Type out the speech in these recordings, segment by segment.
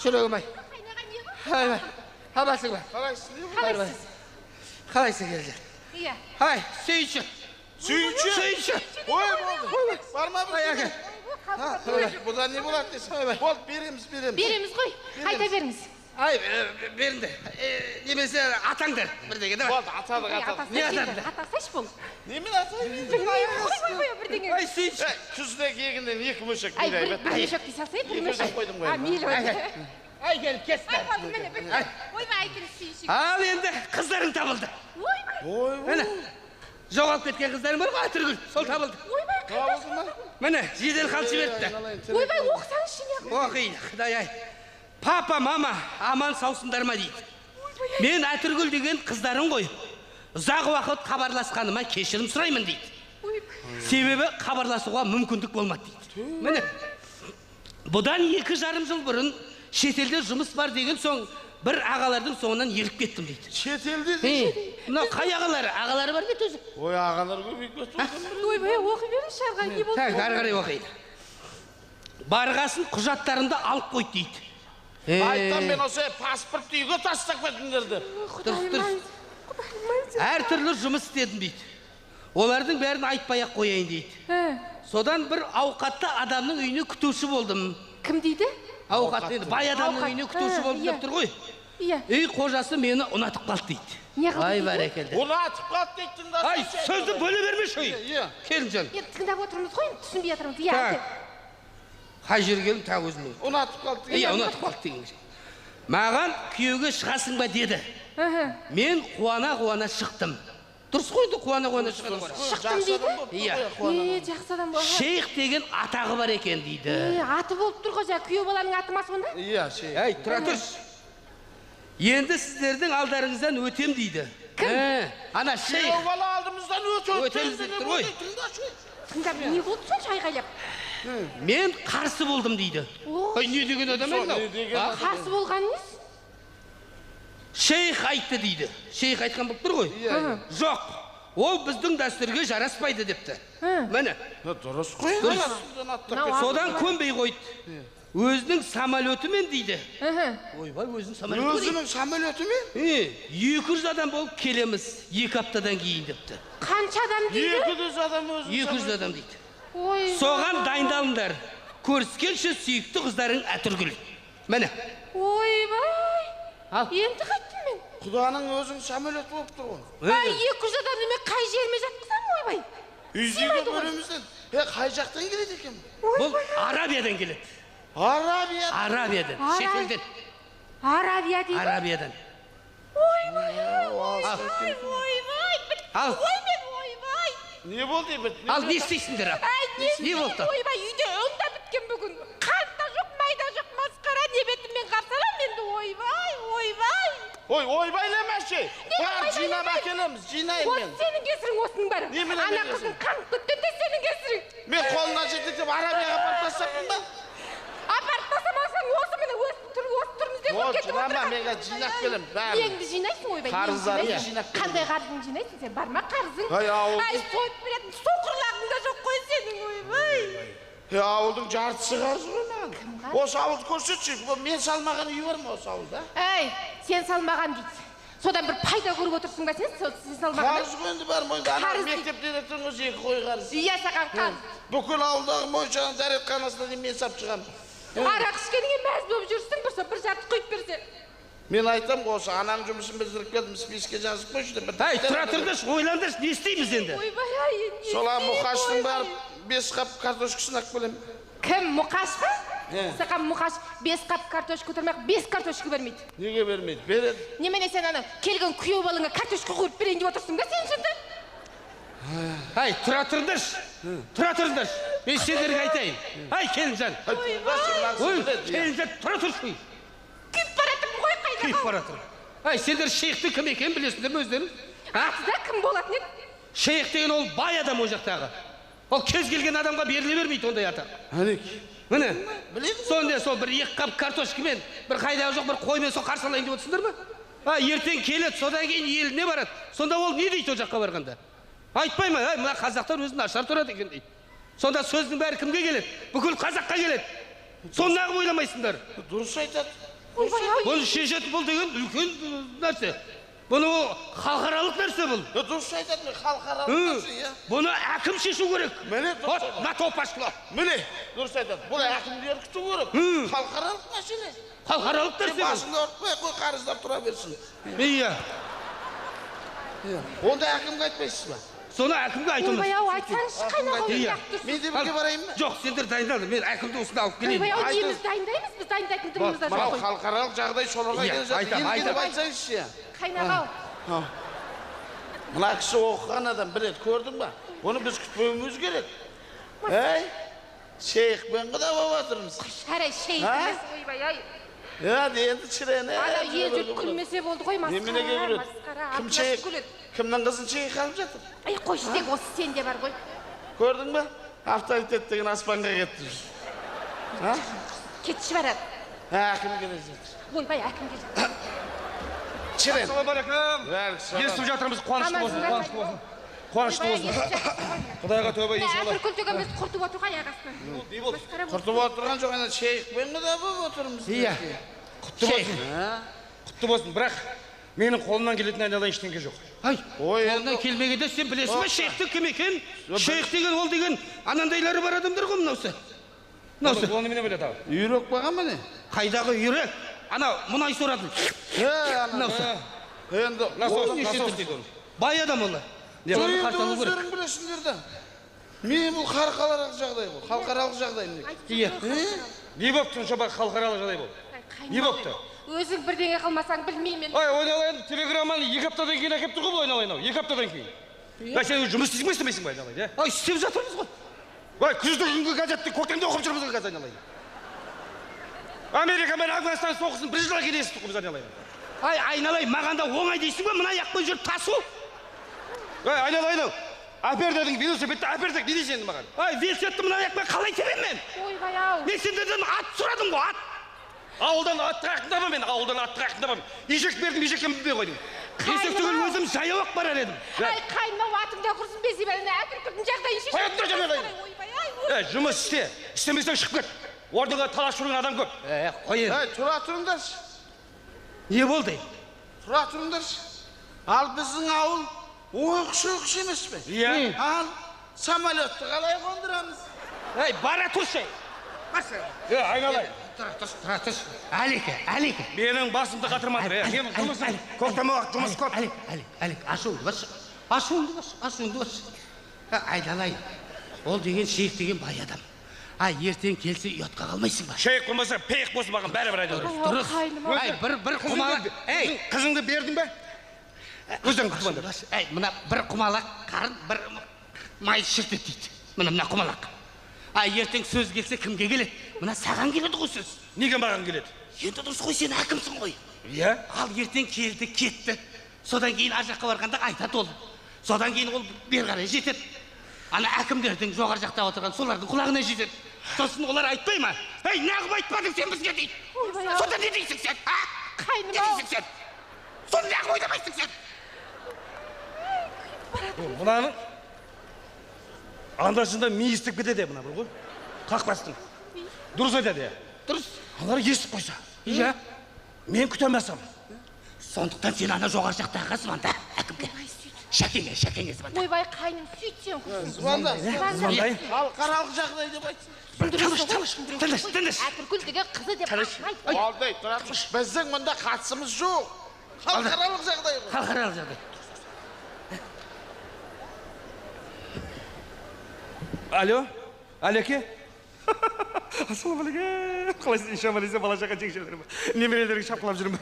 Жүрегім ай. Ай, амансың ба? Қалайсыз? Қалайсың, келді? Иә. Ай, сүйінші. Сүйінші? Сүйінші. Ой, болды. Барма бір. Ай, әке. Бұдан не болады дейсің? Болды, береміз, береміз. Береміз ғой. Айта беріңіз. Ай, беріңдер. Немесе атаңдар бірдеңе, давай. Болды, атадық, атадық. Не атадыңдар? Атасайшы бол. Немен атайын? Білмеймін. Қой, қой, қой, бірдеңе. Ай, сүйінші. Күзде келгеннен екі мөшек. Ай, бір мөшек дей салсай, бір мөшек. Қойдым ғой. А, мейлі. Ай, кел, кесті. Ай, болды, міне, бір. Ойбай, әкел сүйінші. Ал енді қыздарың табылды. Ойбай. Ойбай. Міне, жоғалып кеткен қыздарың бар ғой, Әтіргүл, сол табылды. Ойбай, Табылды ма? Міне, жедел хат жіберіпті. Ойбай, оқысаңызшы не. Оқиын, құдай ай. Папа, мама, аман саусыңдар ма дейді. Мен Әтіргүл деген қыздарың ғой. Ұзақ уақыт хабарласқаныма кешірім сұраймын дейді. Себебі хабарласуға мүмкіндік болмады дейді. Міне, бұдан 2,5 жыл бұрын шетелде жұмыс бар деген соң бір ағалардың соңынан еріп кеттім дейді. Шетелде дейді? Мынау қай ағалары? Ағалары бар ма өзі? Ой, ағалар көбейіп кетті. Ойбай, оқи беріңізші ары қарай, не болды? Так, ары қарай оқиын. Барғасын құжаттарымды алып қойды дейді. Айтам мен осы паспортты үйге тастап кетіңдер деп. Дұрыс, дұрыс. Әртүрлі жұмыс істедім дейді. Олардың бәрін айтпай ақ қояйын дейді. Содан бір ауқатты адамның үйіне күтуші болдым. Кім дейді? Ауқатты енді бай адамның үйіне күтуші болдым деп тұр ғой. Иә. Үй қожасы мені ұнатып қалды дейді. Не қылды Ай, дейді? бәрекелді. Ұнатып қалды дейді, тыңдасаңшы. Ай, сөзді бөле бермеші ой. Иә. Келінжан. Енді тыңдап отырмыз ғой, енді түсінбей жатырмыз. Иә, Так. Қай жерге келдім, тағы өзім. Ұнатып қалды деген. Иә, ұнатып қалды деген. Маған күйеуге шығасың ба деді. Мен қуана-қуана шықтым. Дұрыс қой енді, қуана-қуана шығады ғой. Шықтым дейді? Иә. Жақсы адам бол. Шейх деген атағы бар екен дейді. Аты болып тұр ғой, жаңа күйеу баланың аты ма сонда? Иә, шейх. Әй, тұра тұршы. Енді сіздердің алдарыңыздан өтем дейді. Кім? Ана шейх. Күйеу бала алдымыздан өтеміз деп тұр ғой. Тыңдашы. Тыңдап, не болды сонша айғайлап? Мен қарсы болдым дейді. Ай, не деген адам еді мынау? Қарсы болған несі? Шейх айтты дейді. Шейх айтқан болып тұр ғой. Жоқ, ол біздің дәстүрге жараспайды депті. Міне. Дұрыс қой. Дұрыс. Содан көнбей қойды. Өзінің самолетімен дейді. Ойбай, өзінің самолетімен. Өзінің самолетімен? 200 адам болып келеміз 2 аптадан кейін депті. Қанша адам дейді? 200 адам өзінің. 200 адам дейді. Ой. Соған дайындалыңдар. Көріскенше сүйікті қыздарың Әтіргүл. Міне. Ойбай. Енді қайттым мен. Құданың өзінің самолеті болып тұр ғой. Ай, 200 адамды мен қай жеріме жатқызамын, ойбай? Үйдегі бөлемізден. Қай жақтан келеді екен? Бұл Арабиядан келеді. Арабия. Арабиядан, шетелден. Арабия дейді? Арабиядан. Ойбай, ойбай, ойбай. Ал. Ой, мен ойбай. Не болды бит? Ал не істейсіңдер? Ай, не Не болды? Ойбай, үйде ұн да біткен бүгін. Қант та жоқ, май да жоқ, масқара, не бетіммен қарсы аламын енді, ойбай, ойбай. Ой, ойбайлемеші. Бар, жинап әкелеміз, жинаймын мен. Осы сенің кесірің осының бәрі. Ана қыздың қант біткен де сенің кесірің. Мен қолына жетектеп Арабияға апарып тастаппын ба? Апарып тастамасаң, осы міне осы түрімізде болып кетіп отырған. Мен қазір жинап келемін бәрін. Неңді жинайсың, ойбай? Қарыздарды жинап келемін. Қандай қарызыңды жинайсың сен? Бар ма қарызың? Ай, ауыл. Ай, сойып беретін соқырлағың да жоқ қой сенің, ойбай. Ауылдың жартысы қарыз ғой маған. Осы ауылды көрсетші, мен салмаған үй бар ма осы ауылда? Әй, сен салмаған дейді. Содан бір пайда көріп отырсың ба сен? Сен салмаған. Қарыз ғой енді бар мойында. Ана мектеп директорының өзі 2 қой қарыз. Иә, саған қарыз. Бүкіл ауылдағы моншаның дәретханасына дейін мен сап шығамын. Арақ ішкеніңе мәз болып жүрсің, бір жарты құйып берсе. Мен айтам ғой, осы ананың жұмысын бітіріп келдім, списке жазып қойшы деп. Әй, тұра тұрдашы, ойландыршы, не істейміз енді? Ойбай, ай, не Сол Мұқаштың істейміз, барып 5 қап картошкасын алып келемін. Кім, Мұқаш па? Саған Мұқаш 5 қап картошка көтермей, 5 картошка бермейді. Неге бермейді? Береді. Немене сен ана келген күйеу балаңа картошка қуырып берейін деп отырсың ба сен сонда? Ай, тұра тұрыңдаршы. Тұра тұрыңдаршы. Мен сендерге айтайын. Ай, келінжан. Ой, келінжан, тұра тұршы. Күйіп бара жатырмын ғой қайда. Күйіп бара жатыр. Ай, сендер шейхтің кім екенін білесіңдер ме өздерің? Аты да кім болатын еді? Шейх деген ол бай адам ол жақтағы. Ол кез келген адамға беріле бермейді ондай атақ. Әнеки. Міне. Сонда сол бір 2 қап картошкамен, бір қайдағы жоқ бір қоймен сол қарсы алайын деп отырсыңдар ма? А, ертең келеді, содан кейін еліне барады. Сонда ол не дейді ол жаққа барғанда? Айтпай ма, ай, мына қазақтар өзін нашар тұрады екен дейді. Сонда сөздің бәрі кімге келеді? Бүкіл қазаққа келеді. Соны неғып ойламайсыңдар? Дұрыс айтады. Бұны шешетін бұл деген үлкен нәрсе. Бұны халықаралық нәрсе бұл. Дұрыс айтады, халықаралық нәрсе, иә. Бұны әкім шешу керек. Міне, вот на то пошло. Міне, дұрыс айтады. Бұл әкімдер күту керек. Халықаралық мәселе. Халықаралық нәрсе бұл. Басыңды ауыртпай қой, қарыздап тұра берсін. Иә. Онда әкімге айтпайсыз ба? Соны әкімге айтамыз. Ойбай ау, айтсаңызшы, қайнаға неғып тұрсыз? Мен де бірге барайын ба? Жоқ, сендер дайындалды. Мен әкімді осында алып келейін. Ойбай ау, неміз дайындаймыз, біз дайындайтын дымымыз да жоқ қой. Халықаралық жағдай соларға келе жатыр. Енді келіп айтсаңызшы. Қайнаға ау. Мына кісі оқыған адам біледі, көрдің ба? Оны біз күтпеуіміз керек. Әй, шейхпен құда болып жатырмыз. Әре, шейх емес, ойбай ай. Енді шірене. Ана ел жұрт күлмесе болды ғой, масқара, масқара. Кім шейх? Кімнің қызын шейх алып жатыр? Ай, қойшы тек осы сенде бар ғой. Көрдің бе? Авторитет деген аспанға кетті. Кетші барады. Әкім келе жатыр. Ойбай, әкім келе жатыр. Шірен. Ассалаумағалейкум. Естіп жатырмыз, қуанышты болсын, қуанышты болсын. Қуанышты болсын. Құдайға тәуба, иншалла. Әтіркүл деген біз құртып отыр ғой аяқ астынан. Құртып отырған жоқ, ана шейхпен құда болып отырмыз. Иә. Құтты болсын. Құтты болсын, бірақ менің қолымнан келетін айналайын ештеңе жоқ. Ай, қолынан келмегенде сен білесің бе, шейхтің кім екен? Шейх деген ол деген анандайлары бар адамдар ғой мынаусы. Мынаусы. Оны немене біледі ау? Үйрек болған ба не? Қайдағы үйрек? Ана мұнай соратын. Мынаусы. Енді насос дейді оны. Бай адам ол. Енді өздерің білесіңдер да. Мен бұл халықаралық жағдай ғой. Халықаралық жағдай міне. Не болыпты сонша халықаралық жағдай болды? Не болыпты? Өзің бірдеңе қылмасаң білмеймін. Ой, айналайын, телеграмманы 2 аптадан кейін әкеліп тұр ғой бұл айналайын ау. 2 аптадан кейін. Ай, сен жұмыс істейсің бе, істемейсің бе айналайын, ә? Ай, істеп жатырмыз ғой. Ой, күзді күнгі газетті көктемде оқып жүрміз ғой қазір айналайын. Америка мен Афганистан соғысын бір жылға кейін естідік қой біз айналайын. Ай, айналайын, маған да оңай дейсің бе, мына аяқпен жүріп тасу? Ой, айналайын ау. Әпер дедің, велосипедті әпер дедік, не дейсің енді маған? Ай, велосипедті мына аяқпен қалай тебемін мен? Ойбай ау. Мен сендерден ат сұрадым ғой, ат. Ауылдан ат трақтын мен, ауылдан ат трақтын. Ешек бердім, ешекке мінбей қойдым. Есек түгіл өзім жаяу ақ барар едім. Ай, қайным ау, атың да құрсын бесе бәріне, Әтіркүлдің жағдайын шешіп. Қоя тұр, жанарайын. Ойбай ай. Жұмыс істе, істемесең шығып кет. Орныңа таласып жүрген адам көп. Қой енді. Ей, тұра тұрыңдаршы. Не болды? Тұра тұрыңдаршы. Ал біздің ауыл оқшы-оқшы емес пе? Иә. Ал самолетті қалай қондырамыз? Ей, бара тұршы. Баршы. Айналайын. Тұра тұршы, тұра тұршы. Әлеке, әлеке. Менің басымды қатырмадыр, е. Менің жұмысым көктем уақыт, жұмыс көп. Әлек, әлек, әлек, ашуыңды бас. Ашуыңды бас, ашуыңды бас. Айналайын. Ол деген шейх деген бай адам. Ай, ертең келсе ұятқа қалмайсың ба? Шейх болмаса, пейх болсын маған бәрібір айналайын. Дұрыс. Ай, бір құмалақ. Ей, қызыңды бердің бе? Өздерің күтіп алыңдар. Ей, мына бір құмалақ қарын, бір май шіртеді дейді. Мына мына құмалақ. Ай, ертең сөз келсе кімге келеді? Мына саған келеді ғой сөз. Неге маған келеді? Енді дұрыс қой, сен әкімсің ғой. Иә. Ал ертең келді, кетті. Содан кейін ар жаққа барғанда айтады ол. Содан кейін ол бері қарай жетеді. Ана әкімдердің жоғары жақта отырған солардың құлағына жетеді. Сосын олар айтпай ма? Ей, неғып айтпадың сен бізге дейді. Сонда не дейсің сен? А? Қайным Не дейсің сен? Соны неғып ойламайсың сен? Мынаның анда-санда ми істеп кетеді мына бір ғой. Қақпастың. Дұрыс айтады. Дұрыс. Алар естіп қойса. Иә. Мен күте алмасам. Сондықтан сен ана жоғары жақтағыға звонда әкімге. Шәкеңе, шәкеңе звонда. Ойбай, қайным, сөйтсең құрсын. Звонда. Звондайын. Халықаралық жағдай деп айтсын. Тыныш, тыныш, тыныш, тыныш. Әтіркүл деген қызы деп айт. Алдай, тұра тұршы. Біздің мұнда қатысымыз жоқ. Халықаралық жағдай ғой. Халықаралық жағдай. Алло, Әлеке? Ассалаумағалейкум. Қалайсың, ишан бала шаға жеңешелерім. Немерелерің шапқылап жүрмін.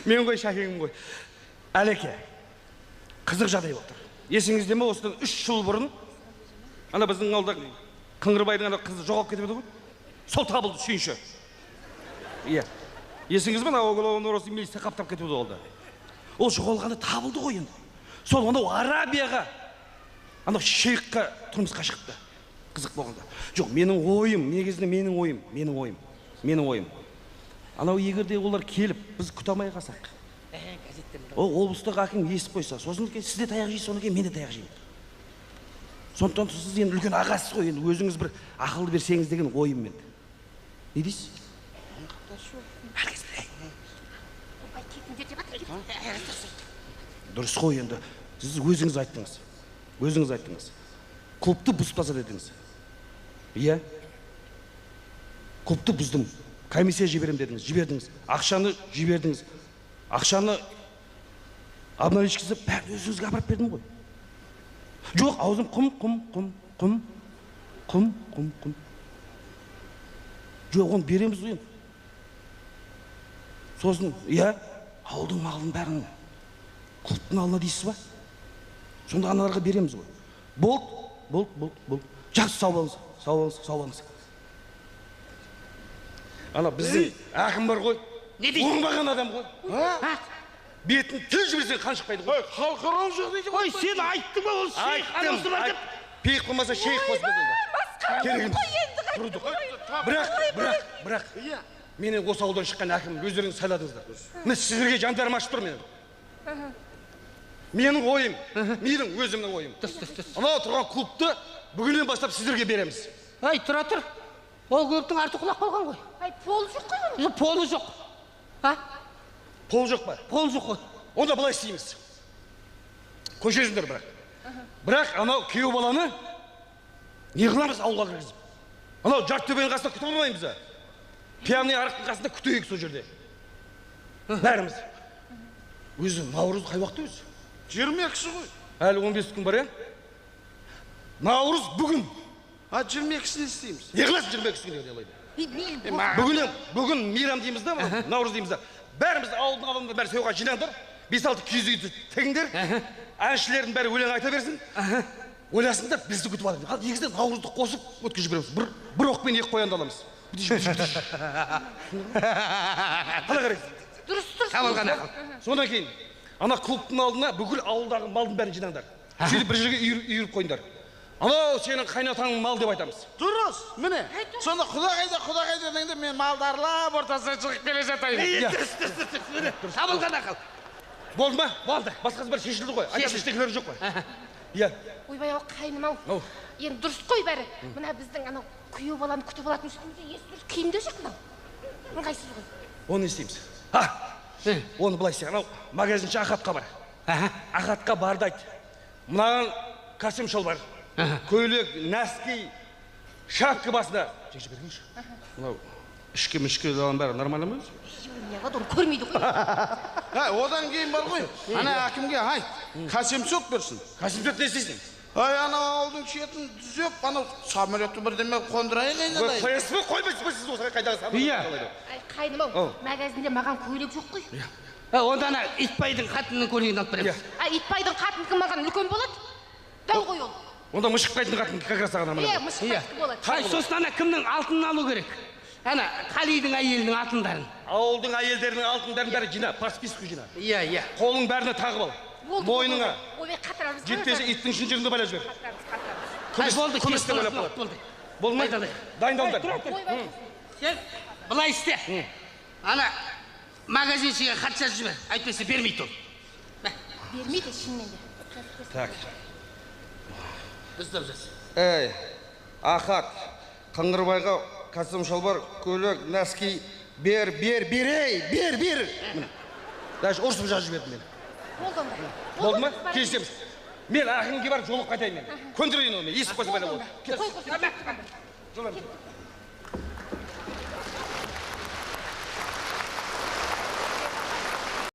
Мен ғой Шәкеңім ғой. Әлеке, қызық жағдай болып тұр. Есіңізде ме, осыдан 3 жыл бұрын ана біздің ауылда Қыңырбайдың ана қызы жоғалып кетіп еді ғой. Сол табылды сүйінші. Иә. Есіңізде ме, ана осы милиция қаптап кетіп еді ол. Ол жоғалғаны табылды ғой енді. Сол анау Арабияға, анау шейхқа тұрмысқа шықты. Қызық болғанда. Жоқ, менің ойым, негізінде менің ойым, менің ойым, менің ойым. Анау егер де олар келіп, біз күте алмай қалсақ. Ол облыстық әкім естіп қойса, сосын кейін сіз де таяқ жейсіз, содан кейін мен де таяқ жеймін. Сондықтан сіз енді үлкен ағасыз ғой, енді өзіңіз бір ақыл берсеңіз деген ойым енді. Не дейсіз? Дұрыс қой енді. Сіз өзіңіз айттыңыз. Өзіңіз айттыңыз. Клубты бұзып тастады дедіңіз. Иә. Клубты бұздым. Комиссия жіберем дедіңіз, жібердіңіз. Ақшаны жібердіңіз. Ақшаны обналичкасы бәрін өзіңізге апарып бердім ғой. Жоқ, аузым құм, құм, құм, құм, құм, құм, құм. Жоқ, оны береміз ғой енді. Сосын, иә, ауылдың малының бәрін клубтың алдына дейсіз ба? Сонда аналарға береміз ғой. Болды, болды, болды, болды. Жақсы, сау болыңыз, сау болыңыз, сау болыңыз. Ана біздің әкім бар ғой. Не дейді? Оңбаған адам ғой. А? Бетін тіл жіберсең қан шықпайды ғой. Халықаралық жағдай деп Ой, сен айттың ба ол шейх анаусы бар деп? Пейік болмаса шейх болсын деді. Масқара Керек емес. ғой енді. Тұрдық. Бірақ, бірақ, бірақ. Мені осы ауылдан шыққан әкім өздеріңіз сайладыңыздар. Міне сіздерге жандарым ашып тұр менің. Менің ойым, менің өзімнің ойым. Анау тұрған клубты бүгіннен бастап сіздерге береміз. Ай, тұра тұр. Ол клубтың арты құлап қалған ғой. Ай, полы жоқ қой оның. Жоқ, полы жоқ. А? Пол жоқ па? Пол жоқ қой. Онда былай істейміз. Көшесіңдер бірақ. Бірақ анау күйеу баланы не қыламыз ауылға кіргізіп? Анау Жартөбенің қасында күтіп алмаймыз ба? Пьяный арықтың қасында күтейік сол жерде. Бәріміз. Өзі наурыз қай уақытта өзі? 22-сі ғой. Әлі 15 күн бар, иә? Наурыз бүгін. А 22-сі не істейміз? Не қыласың 22-сі күні алайды? Бүгін, бүгін мейрам дейміз да, наурыз дейміз да. Бәріміз ауылдың адамдары бәрі сойға жинаңдар. 5-6 киіз үйді тігіңдер. Әншілердің бәрі өлең айта берсін. Ойласыңдар, бізді күтіп алады. Ал негізі наурызды қосып өткізіп жібереміз. Бір оқпен екі қоянды аламыз. Қалай қарайсыз? Дұрыс, дұрыс. Табылған ақыл. Содан кейін ана клубтың алдына бүкіл ауылдағы малдың бәрін жинаңдар. Сөйтіп бір жерге үйіріп қойыңдар. Анау сенің қайнатаңның мал деп айтамыз. Дұрыс, міне. Сонда құда қайда, құда қайда дегенде мен малды аралап ортасына шығып келе жатайын. Дұрыс, дұрыс, дұрыс. Табылған ақыл. Болды ма? Болды. Басқасы бәрі шешілді ғой. Айтатын ештеңелері жоқ қой. Иә. Ойбай, ау, қайным ау. Енді дұрыс қой бәрі. Мына біздің анау күйеу баланы күтіп алатын үстімізде есі дұрыс киім де жоқ мынау. Ыңғайсыз ғой. Оны не істейміз? Оны былай істейік. Анау магазинші Ахатқа бар. Ахатқа бар да айт. Мынаған костюм шалбар, көйлек, нәски, шапка басына. Жеңше бергенші. Мынау ішкі-мішкі деген бәрі нормально ма өзі? Не қылады, оны көрмейді ғой. Одан кейін бар ғой. Ана әкімге айт, кәсемсөк берсін. Кәсемсөк не істейсің? Ай, ана ауылдың шетін түзеп, анау самолетті бірдеме қондырайық айналайын. Қоясыз ба, қоймайсыз ба сіз осыға қайдағы самолет? Иә. Ай, қайным ау, магазинде маған көйлек жоқ қой. Онда ана Итбайдың қатынының көйлегін алып береміз. Ай, Итбайдың қатынікі маған үлкен болады. Дәу ғой ол. Онда Мышықбайдың қатыны как раз саған Иә, Мышықбайдікі болады. Ай, сосын ана кімнің алтынын алу керек? Ана Қалидің әйелінің алтындарын. Ауылдың әйелдерінің алтындарын бәрі жина, по списку жина. Иә, иә. Қолың бәріне тағып ал. Мойныңа. Ойбай, қатырамыз. Жетпесе иттің шынжырын да байлап жібер. Ай, болды, Күміс те байлап қалады. болды. Болды ма? Дайындалыңдар. Сен былай істе. Ана магазиншіге хат жазып жібер. Әйтпесе бермейді ол. Бермейді шынымен де. Так. Дұрыстап жаз. Ей, Ахат, Қыңғырбайға костюм шалбар, көйлек, нәски бер, бер, бер, ей, бер, бер. Міне. Даже ұрсып жазып жібердім мен. Болды онда. Болды ма? Келісеміз. Мен әкімге барып жолығып қайтайын мен. Көндірейін оны, есіп қойса бәле болды. Қой, қой.